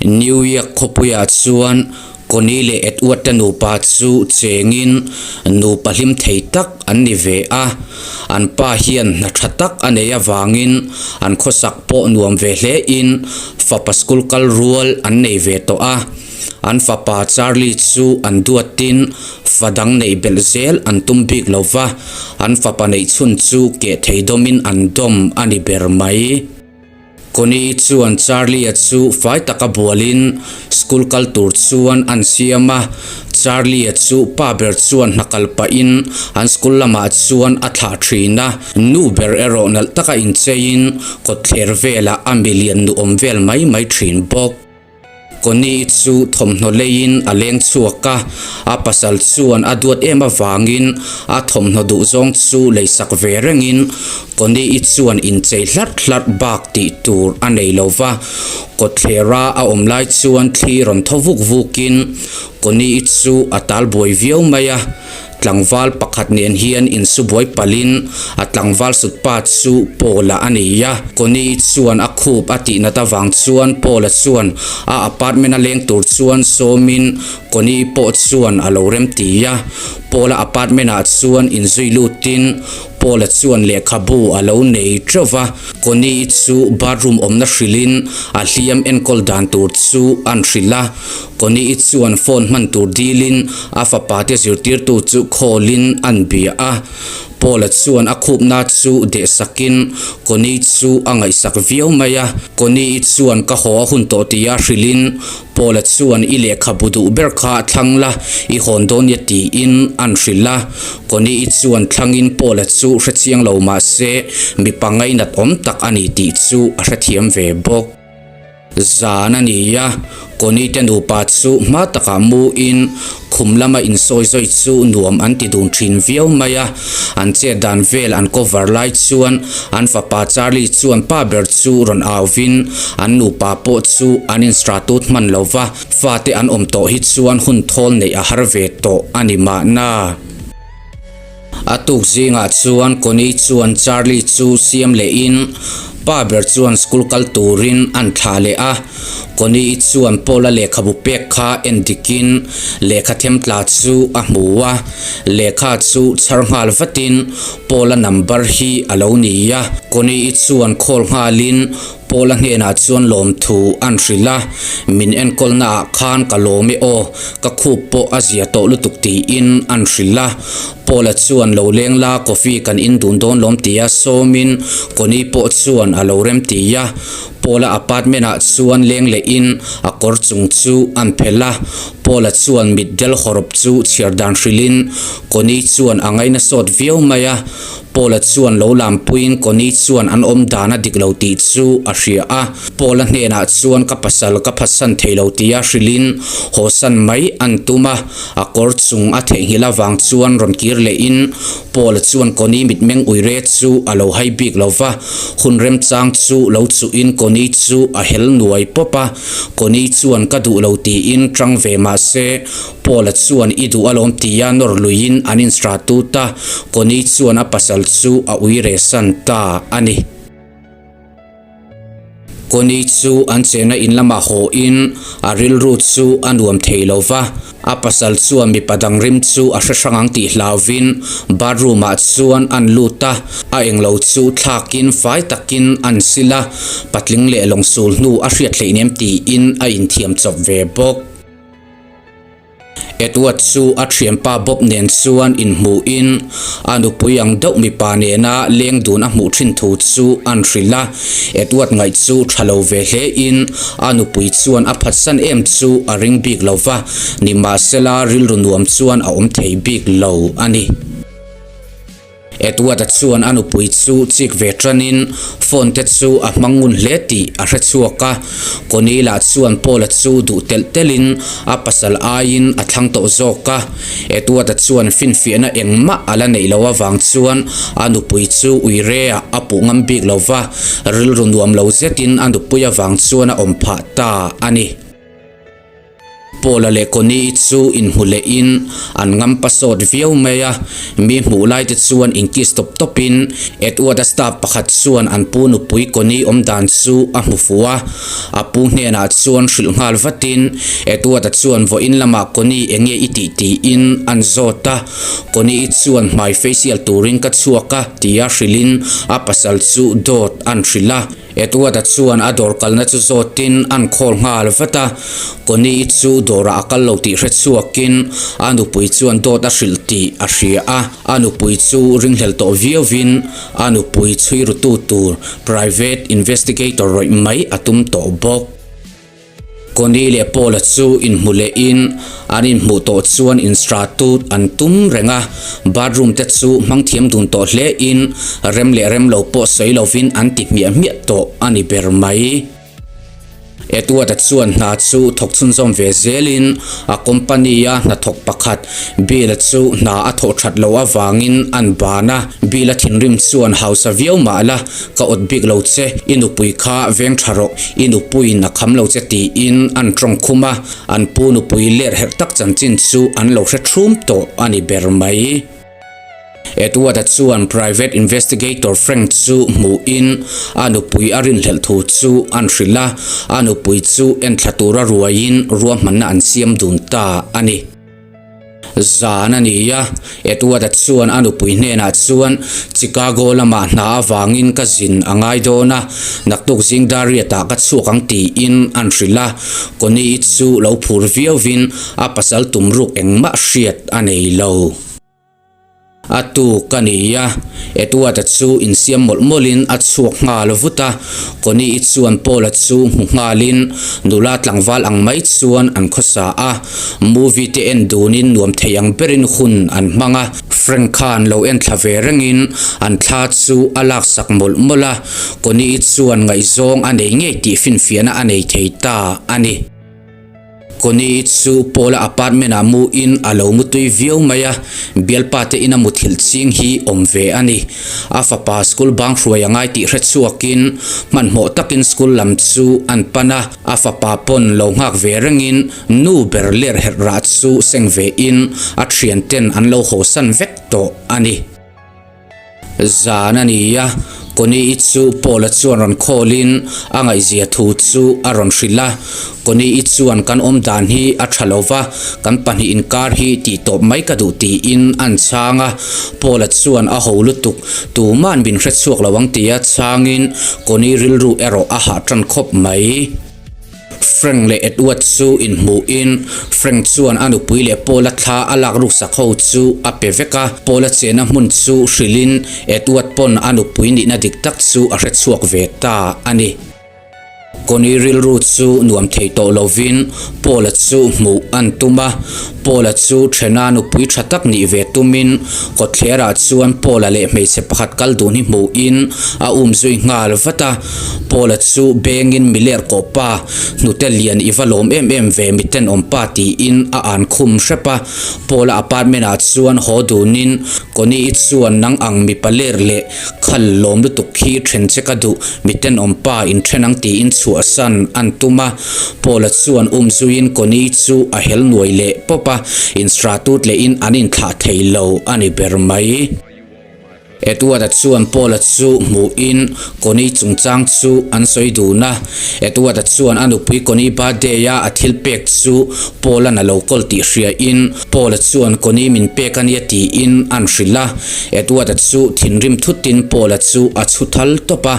New York khawpuiah chuan Connie leh Edward te nupa chu chengin nupa hlim thei tak an ni ve a. An pa hian hna tha tak a nei avangin an khawsak pawh nuam ve hlein fapa school kal rual an nei ve tawh a. An fapa Charlie chu an duatin fa dang neih belh zel an tum bik lo va, an fapa neih chhun chu keh thei dawmin an dawm a ni ber mai. Connie chuan Charlie-a chu fai taka bualin school kal tur chuan an siam a, Charlie-a chu pa ber chuan hna kal pahin an school lamah chuan a thlah thin a, nu ber erawh nalh taka incheiin kawtthler velah a milian nuawm vel mai mai thin bawk. Connie chu thawmhnaw leiin a leng chhuak a, a pasal chuan a duat em avangin a thawmhnaw duhzawng chu leisak ve rengin Connie chuan inchei hlarh hlarh bak tih tur a nei lo va. Kawtthlera a awm lai chuan thli rawn thaw vuk vukin Connie chu a tal buai viau mai a. Tlangval pakhat nen hian insubuai palhin a tlangval sutpa chu Paula a ni a. Connie chuan a khup a tihnat avang chuan Paula chuan a apartment a leng tur chuan sawmin Connie pawh chuan a lo remti a. Paula apartment ah chuan inzui lutin Paula chuan lehkhabu a lo nei teuh va. Connie chu bathroom awmna hrilhin a hliam enkawl dan tur chu an hrilh a. Connie chuan phone hman tur dilin a fapa te zirtirtu chu call-in an bia a. Paula chuan a khupna chu deh sakin Connie chu a ngaihsak viau mai a. Connie chuan ka haw a hun tawh tia hrilhin Paula chuan i lehkhabu duh ber kha thlang la, i hawn dawn nia tiin an hrilh a. Connie chuan thlangin Paula chu hrechiang lo mah se mipa ngainat awm tak a ni tih chu a hrethiam ve bawk. Zan a ni a, Connie te nupa chu hma takah mu in khum lama insawi zawi chu nuam an ti dun thin viau mai a, an chet dan vel an cover lai chuan an fapa Charlie chuan pa ber chu rawn au vin an nupa pawh chu an instratut hman lo va, fate an awm tawh hi chuan hun thawl neih a har ve tawh a ni mahna. A tuk zingah chuan Connie chuan Charlie chu siam lehin pa ber chuan school kal turin an thlah leh a. Connie chuan Paul-a lehkhabu pek kha en dikin lehkha them tla chu a hmu a. Lehkha chu chhar nghal vatin Paul-a number hi a lo ni a. Connie chuan call nghalin Paul-a hnenah chuan lawmthu an hrilh a, Min enkawlna ah khan ka lawm e aw, ka khup pawh a zia tawh lutuk tiin an hrilh a. Paul-a chuan lo leng la coffee kan in dun dawn lawm tia sawmin Connie pawh chuan a lo rem ti a. Paul-a apartment ah chuan leng lehin a kawr chung chu an phelh a. Paul-a chuan mitdel hawrawp chu chhiar dan hrilhin Connie chuan a ngaina sawt viau mai a. Paula chuan lo lampuiin Connie chuan an awm dan a dik lo tih chu a hria a. Paula hnenah chuan ka pasal ka phatsan thei lo tia hrilhin hawsan mai an tum a. A kawr chung a theihnghilh avang chuan rawn kir lehin Paula chuan Connie mitmeng uire chu a lo hai bik lo va. Hun remchang chu lo chuhin Connie chu a hel nuai pawp a. Connie chuan ka duh lo tiin tang ve mah se Paula chuan i duh alawm tia nawr luiin an insta tut a, Connie chuan a pasal chu a ui reh san ta a ni. Connie chu an chenna in lamah haw in a rilru chu a nuam thei lo va, a pasal chuan mipa dang rim chu a hre hrang ang tih hlauvin bathroom ah chuan an lut a, a englo chu thlakin fai takin an sil a, patling leh lawngsul hnu a hriat hleihnem tiin a inthiam chawp ve bawk. Edward chu a thianpa Bob nen chuan inhmuhin a nupui ang deuh mipa nena leng dun a hmuh thin thu chu an hrilh a. Edward ngaih chu tha lo ve hlein a nupui chuan a phatsan em chu a ring bik lo va, nimahsela rilru nuam chuan a awm thei bik lo a ni. Edward-a chuan a nupui chu chik ve tanin phone te chu a hmang ngun hle tih a hre chhuak a. Connie-la chuan Paul-a chu duh telh telhin a pasal aiin a thlang tawh zawk a. Edward-a chuan finfiahna engmah a la neih loh avang chuan a nupui chu uire-ah a puh ngam bik lo va, rilru nuam lo zetin a nupui avang chuan a awm phah ta a ni. Paula leh Connie-i chu inhmu lehin an ngam pasawt viau mai a, mi hmuh lai te chuan inkiss tawp tawpin Edward-a staff pakhat chuan an pu nupui Connie awm dan chu a hmu fuh a, a pu hnenah chuan hrilh nghal vatin Edward-a chuan vawiin lamah Connie eng nge i tih tiin an zawt a, Connie-i chuan hmai facial turin ka chhuak a tia hrilhin a pasal chu dawt an hrilh a. Edward-a chuan a dawr kalna chu zawtin an call nghal vat a, Connie-i chu dawrah a kal lo tih hre chhuakin a nupui chuan dawt a hrilh tih a hria a, a nupui chu ringhlel tawh viauvin a nupui chhui rutu tur private investigator rawih mai a tum tawh bawk. Connie leh Paula chu inhmu lehin an inhmuh tawh chuan instratut an tum reng a, bathroom te chu hmang thiam dun tawh hlein rem leh rem lo pawh sawi lovin an ti hmiah hmiah tawh a ni ber mai. Edward-a chuan hna chu thawk chhunzawm ve zelin a company-a hnathawk pakhat Bill-a chu hna a thawh that loh avangin an ban a, Bill-a thinrim chuan hausa viau mah la, Ka awt bik lo che, i nupui kha veng tha rawh, i nupuiin a kham lo che tiin an tawng khum a, an pu nupui ler herh tak chanchin chu an lo hre thum tawh a ni ber mai. Edward-a chuan private investigator Frank chu hmuhin a nupui a rinhlelh thu chu an hrilh a, a nupui chu enthla tura ruaiin ruahmanna an siam dun ta a ni. Zan a ni a, Edward-a chuan a nupui hnenah chuan Chicago lamah hna avangin ka zin a ngai dawn a, naktuk zing Dariat-ah ka chhuak ang tiin an hrilh a. Connie-i chu lo phur viauvin a pasal tum ruk engmah hriat a nei lo. A tuk a ni a, Edward-a chu insiam mawlh mawlhin a chhuak nghal vut a, Connie-i chuan Paul-a chu hmu nghalin nula tlangval ang mai chuan an khawsa a, movie te en dunin nuam thei ang berin hun an hmang a, Frank khan lo en thla ve rengin an thla chu a laksak mawlh mawlh a, Connie-i chuan ngaihzawng a nei ngei tih finfiahna a nei thei ta a ni. Connie chu Paula apartment ah mu in a lo mutui viau mai a, bialpa te ina muthilh ching hi awm ve a ni. A fapa school bang hruai a ngai tih hre chhuak in hmanhmawh takin school lam chu an pan a, a fapa pawn lo nghak ve reng in nu ber ler herh rah chu seng ve in a thian ten an lo haw san vek tawh a ni. Zan a ni a, Connie-i chu Paul-a chuan rawn call-in a ngaihzia thu chu a rawn hrilh a. Connie-i chuan kan awm dan hi a tha lo va, kan pahnih inkar hi tih tawp mai ka duh tiin an chhang a. Paul-a chuan a ho lutuk, tuma'n min hrechhuak lo ang tia chhangin Connie rilru erawh a hah tan khawp mai. Frank leh Edward chu inhmuhin Frank chuan a nupui leh Paula thla a lak ruksak ho chu a pe vek a, Paula chenna hmun chu hrilhin Edward pawn a nupui nihna dik tak chu a hrechhuak ve ta a ni. Connie rilru chu nuam thei tawh lovin Paula chu hmuh an tum a, Paula chu thena nupui tha tak nih ve tumin kawtthlerah chuan Paula leh hmeichhe pakhat kal dun hi hmuhin a um zui nghal vat a. Paula chu bengin mi ler kawh pa, hnute lian i va lawm em em ve mi tenawm pa tiin a an khum hrep a. Paula apartment ah chuan haw dunin Connie-i chuan nang ang mipa ler leh khal lawm lutuk hi then che ka duh, mi tenawm pa in then ang tiin chhuahsan an tum a. Paula chuan um zuiin Connie-i chu a hel nuai leh pawp a, instratut lehin an inthlah thei lo a ni ber mai. Edward-a chuan Paul-a chu hmuhin Connie chungchang chu an sawi dun a. Edward-a chuan a nupui Connie birthday-a a thil pek chu Paul-a'n a lo kawl tih hriain Paul-a chuan Connie min pek a nia tiin an hrilh a. Edward-a chu thinrim thutin Paul-a chu a chhu thal tawp a.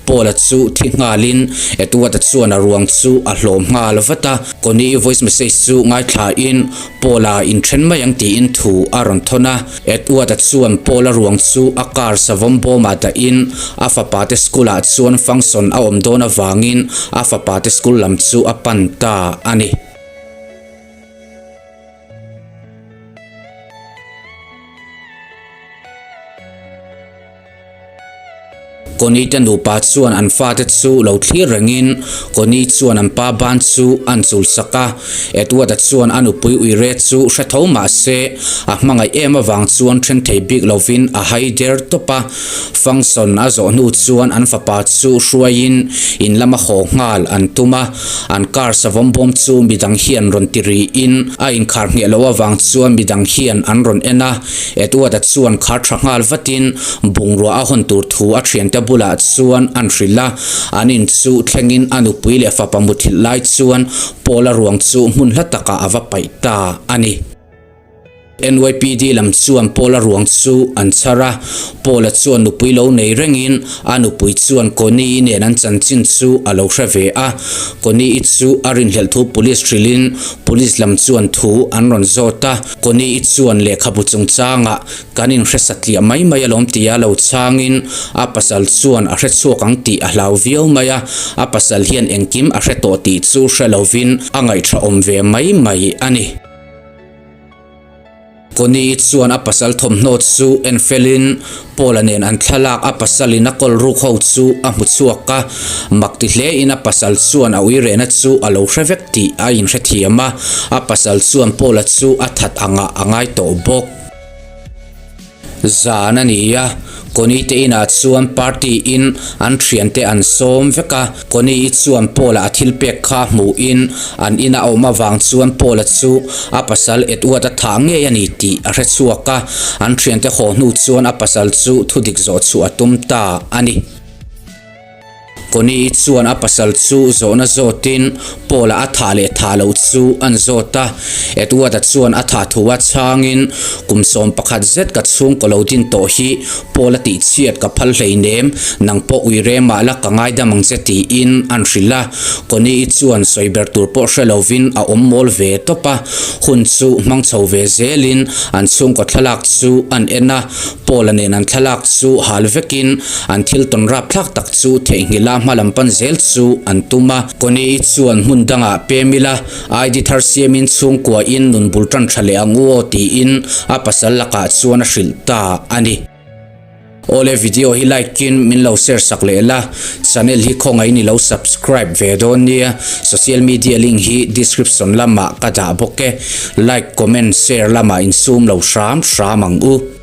Paul-a chu thi nghalin Edward-a chuan a ruang chu a hlawm nghal vat a. Connie voice message chu ngaithlain Paul-a inthen mai ang tiin thu a rawn thawn a. Edward-a chuan Paul-a ruang chu a car savawm bawmah dahin a fapa te school-ah chuan function a awm dawn avangin a fapa te school lam chu a pan ta a ni. Connie te nupa chuan an fate chu lo thlir rengin Connie chuan an pa ban chu an chul sak a. Edward-a chuan a nupui uire chu hre tho mah se a hmangaih em avang chuan then thei bik lovin a hai der tawp a. Function a zawh hnu chuan an fapa chu hruaiin in lama haw nghal an tum a. An car savawm bawm chu midang hian rawn ti riin a inkhar ngheh loh avang chuan midang hian an rawn en a. Edward-a chuan khar tha nghal vatin bungrua a hawn tur thu a thiante bulah chuan an hrilh a. An in chu thlengin a nupui leh fapa muthilh lai chuan Paul-a ruang chu hmun hla takah a va paih ta a ni. NYPD lam chuan Paul-a ruang chu an chhar a, Paul-a chuan nupui lo nei rengin a nupui chuan Connie-i nen an chanchin chu a lo hre ve a. Connie-i chu a rinhlelh thu police hrilhin police lam chuan thu an rawn zawt a. Connie-i chuan lehkhabu chungchangah kan inhre satliah mai mai alawm tia lo chhangin a pasal chuan a hre chhuak ang tih a hlau viau mai a, a pasal hian engkim a hre tawh tih chu hre lovin a ngaihthahawm ve mai mai a ni. Connie chuan a pasal thawmhnaw chu en felin Paul-a nen an thlalak a pasalin a kawl ruk ho chu a hmu chhuak a, mak ti hlein a pasal chuan a uirehna chu a lo hre vek tih a inhrethiam a, a pasal chuan Paul-a chu a that angah a ngai tawh bawk. Zan a ni a, Connie te inah chuan party in an thiante an sawm vek a, Connie i chuan Paul-a a thil pek kha hmuhin an ina a awm avang chuan Paul-a chu a pasal Edward a thah ngei a ni tih a hre chhuak a, an thiante haw hnu chuan a pasal chu thudik zawh chhuah a tum ta a ni. Connie chuan a pasal chu zawhna zawtin Paul-a a thah leh thah loh chu an zawt a. Edward-a chuan a thah thu a chhangin, Kum 11 zet ka chhungkaw lo din tawh hi Paul-a tihchhiat ka phal hleinem, nang pawh ui rem ah la ka ngaidam ang che tiin an hrilh a. Connie chuan sawi ber tur pawh hre lovin a awm mawl ve tawp a. Hun chu hmang chho ve zelin an chhungkaw thlalak chu an en a. Paul-a nen an thlalak chu hal vekin an thil tawn rapthlak tak chu theihnghilh a hma lam pan zel chu an tum a. Connie-i chuan hmun dangah pem ila, ID thar siamin chhungkuain nun bul tan tha leh ang u aw tiin a pasal lakah chuan a hrilh ta a ni. Awle video hi like in min lo share sak leh la, channel hi khawngaih in i lo subscribe ve dawn nia, social media link hi description lamah ka dah bawk e, like comment share lamah insum lo hram hram ang u.